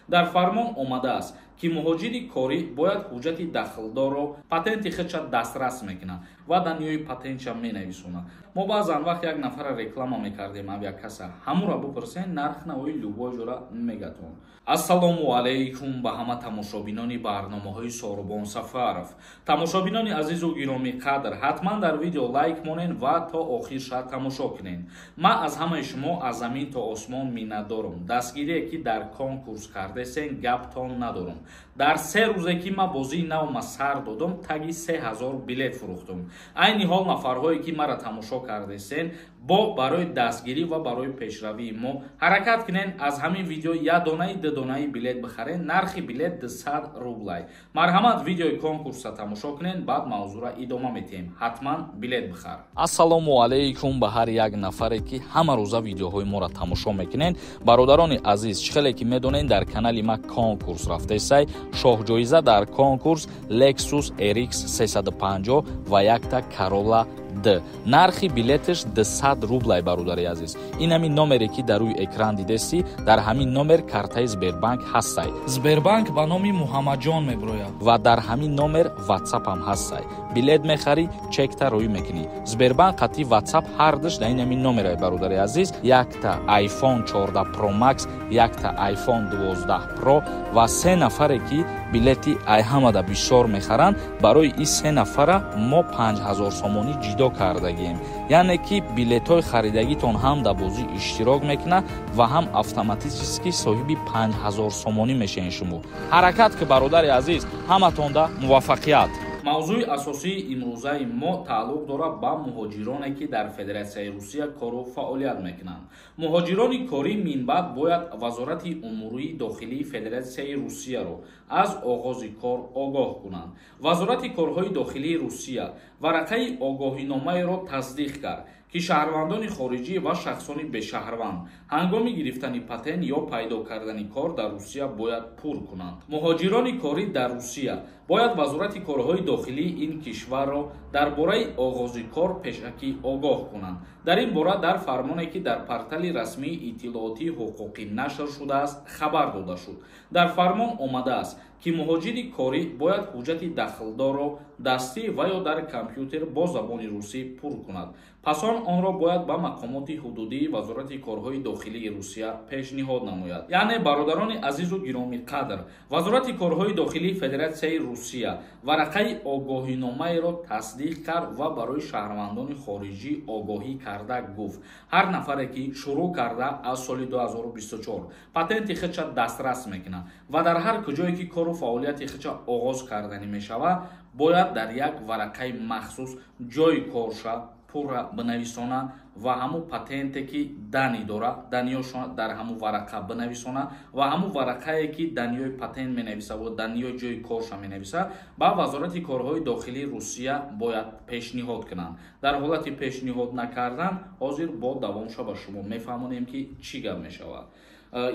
Дар фармон омадааст, ки муҳоҷири корӣ бояд ҳуҷҷати дахлдорро патенти худша дастрас мекунад ва данныеи патентша менависонад. Мо баъзан вақт як нафара реклама мекардем, авиакасса, ҳамура бупурсен, нарх навои любой ҷора мегатон. Ассалому алайкум ба ҳама тамошобинони барномаҳои Сорубон Сафаров. Тамошобинони азизу гиромӣ қадр, ҳатман дар видео лайк монен ва то охирша тамошо кунен. Ман аз ҳамаи шумо аз замин то осмон миннатдорум. Дастгирие, ки дар конкурс кардесен, гаптон надорум. Дар 3 рӯзе, ки ман бозии навма сар додум, таги 3000 билет фурӯхтум. Айни ҳол нафарҳое, ки мара тамошо кардесен, бо барои дастгирӣ ва барои пешравии мо ҳаракат кунен, аз ҳамин видео як донаи, ду донаи билет бихарен. Нархи билет 200 рублай. Марҳамат, видеои конкурса тамошо кунен, баъд мавзӯра идома метиҳем. Ҳатман билет бихар. Ассалому алайкум ба ҳар як нафаре, ки ҳама рӯза видеоҳои моро тамошо мекунен. Бародарони азиз, чӣ хеле ки медонен, дар канали ма конкурс рафтесай. Шоҳҷоиза дар конкурс Lexus RX 350 ва якта Corolla д. Нархи билеташ 200 рублай. Бародари азиз, ин ҳамин номере, ки дар рӯи экран дидестӣ, дар ҳамин номер картаи Сбербанк ҳастай. Сбербанк ба номи Муҳаммадҷон мебирояд ва дар ҳамин номер Ватсапам ҳастай. Билет мехарӣ, чекта рӯй мекунӣ. Сбербанк қати Ватсап ҳардуш дар ин ҳамин номерай. Бародари азиз, якта iPhone 14 Pro Max, якта iPhone 12 Pro ва се нафаре, ки билети айҳамада бисёр мехаранд, барои ин се нафара мо 5000 сомонӣ ҷидо кардагием. Яъне ки билетҳои харидагитон ҳам дар бозӣ иштирок мекунад ва ҳам автоматически соҳиби 5000 сомонӣ мешавед. Шумо ҳаракат ки, бародари азиз, ҳаматонда муваффақият. Мавзӯи асосии имрӯзаи мо тааллуқ дорад ба муҳоҷироне, ки дар Федератсияи Русия кору фаъолият мекунанд. Муҳоҷирони корӣ минбаъд бояд Вазорати умурии дохилии Федератсияи Русияро аз оғози кор огоҳ кунанд. Вазорати корҳои дохилии Русия варақаи огоҳиномаеро тасдиқ кард, ки шаҳрвандони хориҷӣ ва шахсони бешаҳрванд ҳангоми гирифтани патент ё пайдо кардани кор дар Русия бояд пур кунанд. Муҳоҷирони корӣ дар Русия бояд Вазорати корҳои дохилии ин кишварро дар бораи оғози кор пешакӣ огоҳ кунанд. Дар ин бора дар фармоне, ки дар портали расмии иттилоотии ҳуқуқӣ нашр шудааст, хабар дода шуд. Дар фармон омадааст, ки муҳоҷири корӣ бояд ҳуҷҷати дахлдорро дастӣ ва ё дар компютер бо забони русӣ пур кунад. Пас он онро бояд ба мақомоти ҳудудии Вазорати корҳои дохилии Русия пешниҳод намояд. Яъне, бародарони азизу гиромиқадр, Вазорати корҳои дохилии Федератсияи Русия варақаи огоҳиномаеро тасдиқ кард ва барои шаҳрвандони хориҷӣ огоҳӣ карда гуфт: ҳар нафаре, ки шурӯъ карда аз соли 2024 патенти худша дастрас мекунад ва дар ҳар куҷое ки кору фаъолияти худша оғоз карданӣ мешавад, бояд дар як варақаи махсус ҷойи корша пурра бинависона ва ҳамун патенте, ки данные дора, данныеошон дар ҳамун варақа бинависона ва ҳамун варақае, ки данныеи патент менависа ва данныеи ҷойи корша менависа, ба Вазорати корҳои дохилии Русия бояд пешниҳод кунанд. Дар ҳолати пешниҳод накардан, ҳозир бо давомша ба шумо мефаҳмонем, ки чӣ гап мешавад.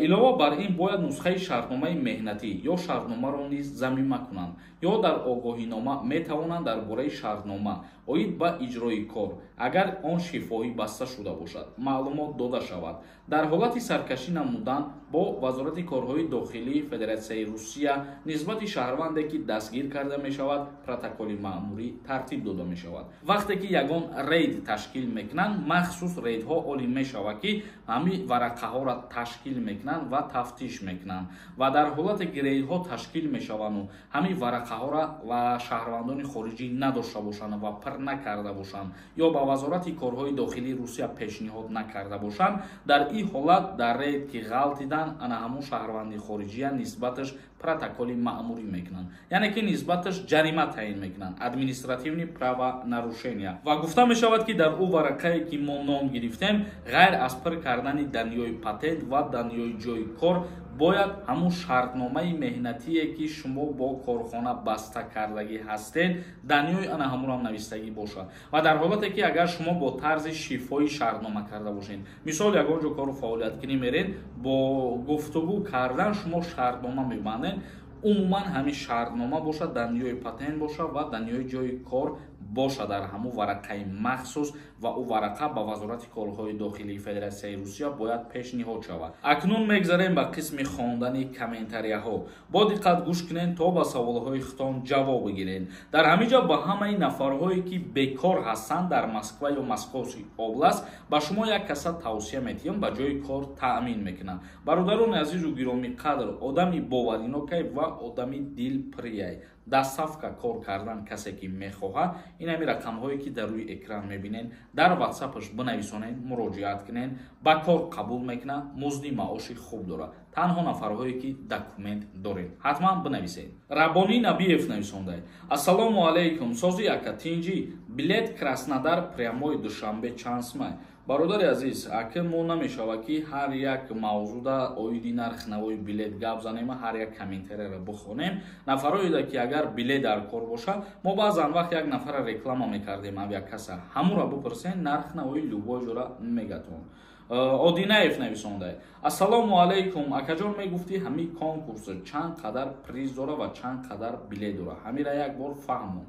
Илова бар ин, бояд нусхаи шартномаи меҳнатӣ ё шартномаро низ замима кунанд ё дар огоҳинома метавонанд дар бораи шартнома оид ба иҷрои кор, агар он шифоҳӣ баста шуда бошад, маълумот дода шавад. Дар ҳолати саркашӣ намудан бо Вазорати корҳои дохилии Федератсияи Русия нисбати шаҳрванде, ки дастгир карда мешавад, протоколи маъмурӣ тартиб дода мешавад. Вақте ки ягон рейд ташкил мекунанд, махсус рейдҳо олӣ мешавад, ки ҳамин варақаҳоро ташкил мекунанд ва тафтиш мекунанд. Ва дар ҳолате ки рейдҳо ташкил мешаванду ҳамин варақаҳоро ва шаҳрвандони хориҷӣ надошта бошанд ва пир накарда бошанд ё ба Вазорати корҳои дохилии Русия пешниҳод накарда бошанд, дар ин ҳолат дар рейд ки ғалтидан, ана ҳамун шаҳрванди хориҷия нисбаташ протоколи маъмурӣ мекунанд, яъне ки нисбаташ ҷарима таъин мекунанд, административный правонарушения. Ва гуфта мешавад, ки дар ӯ варақае, ки мо ном гирифтем, ғайр аз пир кардани данныеи патент ва данныеи ҷойи кор, бояд ҳамун шартномаи меҳнатие, ки шумо бо корхона баста кардагӣ ҳастед, данныеи ана ҳамунам навистагӣ бошад. Ва дар ҳолате ки агар шумо бо тарзи шифоҳӣ шартнома карда бошед, мисол, ягон ҷо кору фаъолияткунӣ меред, бо гуфтугӯ кардан шумо шартнома мебандед, умуман ҳамин шартнома бошад, данныеи патент бошад ва данныеи ҷойи кор. боша дар ҳамун варақаи махсус ва ӯ варақа ба Вазорати корҳои дохилии Федератсияи Русия бояд пешниҳод шавад. Акнун мегзарем ба қисми хондани комментарияҳо. Бо диққат гӯш кунед, то ба саволҳои худтон ҷавоб бигиред. Дар ҳамин ҷо ба ҳамаи нафарҳое, ки бекор ҳастанд дар Москва ё Московский область, ба шумо як каса тавсия метиҳам, ба ҷои кор таъмин мекунам. Бародарони азизу гиромӣ қадр, одами боваринокай ва одами дилпирияй. Доставка кор кардан касе ки мехоҳад, ин ҳами рақамҳое, ки дар рӯи экран мебинед, дар ватсапаш бинависонед, муроҷиат кунед, ба кор қабул мекунад, музди маоши хуб дорад. Танҳо нафарҳое, ки документ доред, ҳатман бинависед. Раббонӣ Набиев нависондай: «Ассалому алайкум, сози ака, тинҷӣ? Билет Краснодар прямой Душанбе чанд сумай?» Бародари азиз, ака, мо намешавад, ки ҳар як мавзӯъда оиди нархи навои билет гап занем, ҳар як комментарияро бихонем. Нафарҳоеда, ки агар билет дар кор боша, мо баъзан вақт як нафара реклама мекардем, авиакасса, ҳамуро бипурсен, нархи навои любой ҷора мегатон. Одинаев нависондай: «Ассалому алайкум, акаҷон, мегуфтӣ, ҳамин конкурс чанд қадар приз дора ва чанд қадар билет дора, ҳамира як бор фаҳмон».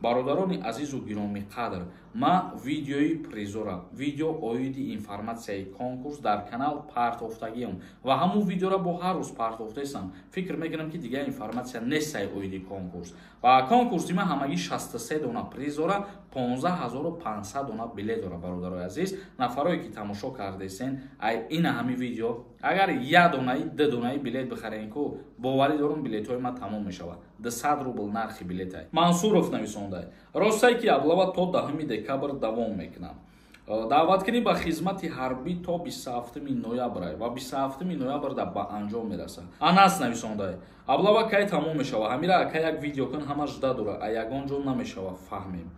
Бародарони азизу гиромиқадр, ма видеои призора, видео оиди информатсияи конкурс дар канал партофтагиам ва ҳамун видеора бо ҳар рӯз партофтаистам. Фикр мекунам, ки дигар информатсия нестай оиди конкурс. Ва конкурси ма ҳамагӣ 63 дона приз дора, 15 500 дона билет дора. Бародарои азиз, нафарое ки тамошо кардесен, ай ина ҳами видео агар як донаи, ду донаи билет бихарен ку, боварӣ дорум, билетҳои ма тамом мешавад. 200 рубл нархи билетай. Мансуров нависондай: «Ростае, ки облава то 10 декабр давом мекунад? Даъваткунӣ ба хизмати ҳарбӣ то 27 ноябр ва 27 ноябр ба анҷом мерасад». Анас нависондай: «Облава кай тамом мешавад? Ҳамира, ака, як видео кун, ҳама жда дора, а ягон ҷо намешава фаҳмем».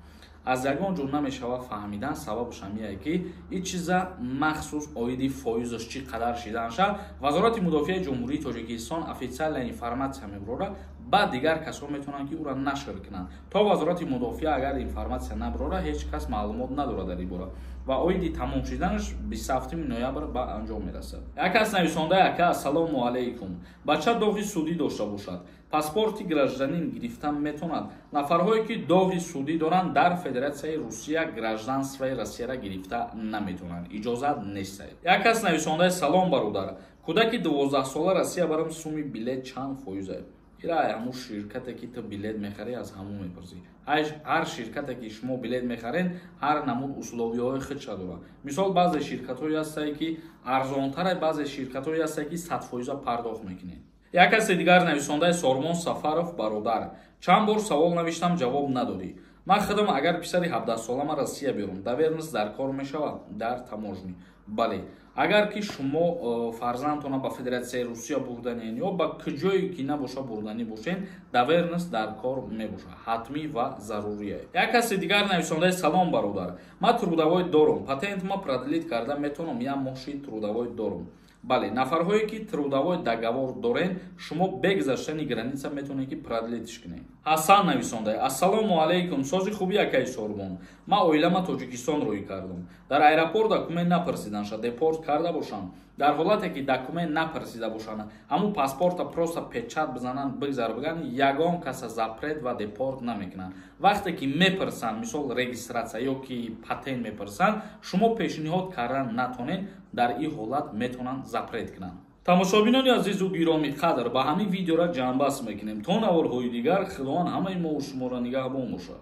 Аз ягон ҷо намешава фаҳмидан, сабабаш ҳамияе, ки ин чиза махсус оиди фоизаш чӣ қадар шиданша, Вазорати мудофиаи Ҷумҳурии Тоҷикистон официальная информатсия мебурора, баъд дигар касо метавонанд, ки ӯра нашр кунанд. То Вазорати мудофиа агар информатсия набурора, ҳеҷ кас маълумот надорад дар ин бора. Ва оиди тамом шиданаш 27 ноябр ба анҷом мерасад. Як кас нависонда: «Ака, ассалому алайкум, бача доғи судӣ дошта бошад, паспорти гражданин гирифтан метавонад?» Нафарҳое, ки доғи судӣ доранд, дар Федератсияи Русия гражданствои Россияра гирифта наметавонанд, иҷозат нест. Як кас нависондаи: «Салом, бародар, кӯдаки 12-сола Россия барам, суми билет чанд фоиза?» Ира ҳамун ширкате, ки ту билет мехарӣ, аз ҳамун мепурсӣ. Ҳар ширкате, ки шумо билет мехарен, ҳар намуд условияҳои худша дорад. Мисол, баъзе ширкатҳое ҳастае, ки арзонтара, баъзе ширкатҳое ҳастае, ки 100% пардохт мекунед. Як касе дигар нависондаи: «Сормон Сафаров, бародар, чанд бор савол навиштам, ҷавоб надодӣ. Ман худам агар писари 17-солама Россия берум, доверенность дар кор мешавад дар таможня?» Бале, агар ки шумо фарзандтона ба Федератсияи Русия бурданен ё ба куҷое ки набоша бурданӣ бошен, доверенность дар кор мебошад, ҳатмӣ ва зарурия. Як каси дигар нависондаи: «Салом, бародар, ман трудовой дорум, патент ма продлить карда метавонам? Як моҳши трудовой дорум». Бале, нафарҳое, ки трудовой договор дорен, шумо бе гузаштани граница метавонед, ки продлить кунед. Ҳасан нависонда: «Ассалому алайкум, сози хуби, акаи Сорбон? Ман оилама Тоҷикистон рӯй кардам, дар аэропорт документ напарсиданша, депорт карда бошанд?» Дар ҳолате ки документ напарсида бошанд, ҳамун паспорта просто печать бизананд, бигзар биган, ягон каса запрет ва депорт намекунанд. Вақте ки мепурсанд, мисол, регистрация ё ки патент мепурсанд, шумо пешниҳод кардан натонед, дар ин ҳолат метавонанд запрет кунанд. Тамошобинони азизу гиромӣ қадр, ба ҳамин видеора ҷамъбаст мекунем. То наворҳои дигар, Худованд ҳамаи мову шуморо нигаҳбон бошад.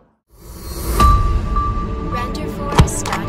Renderforest.ai.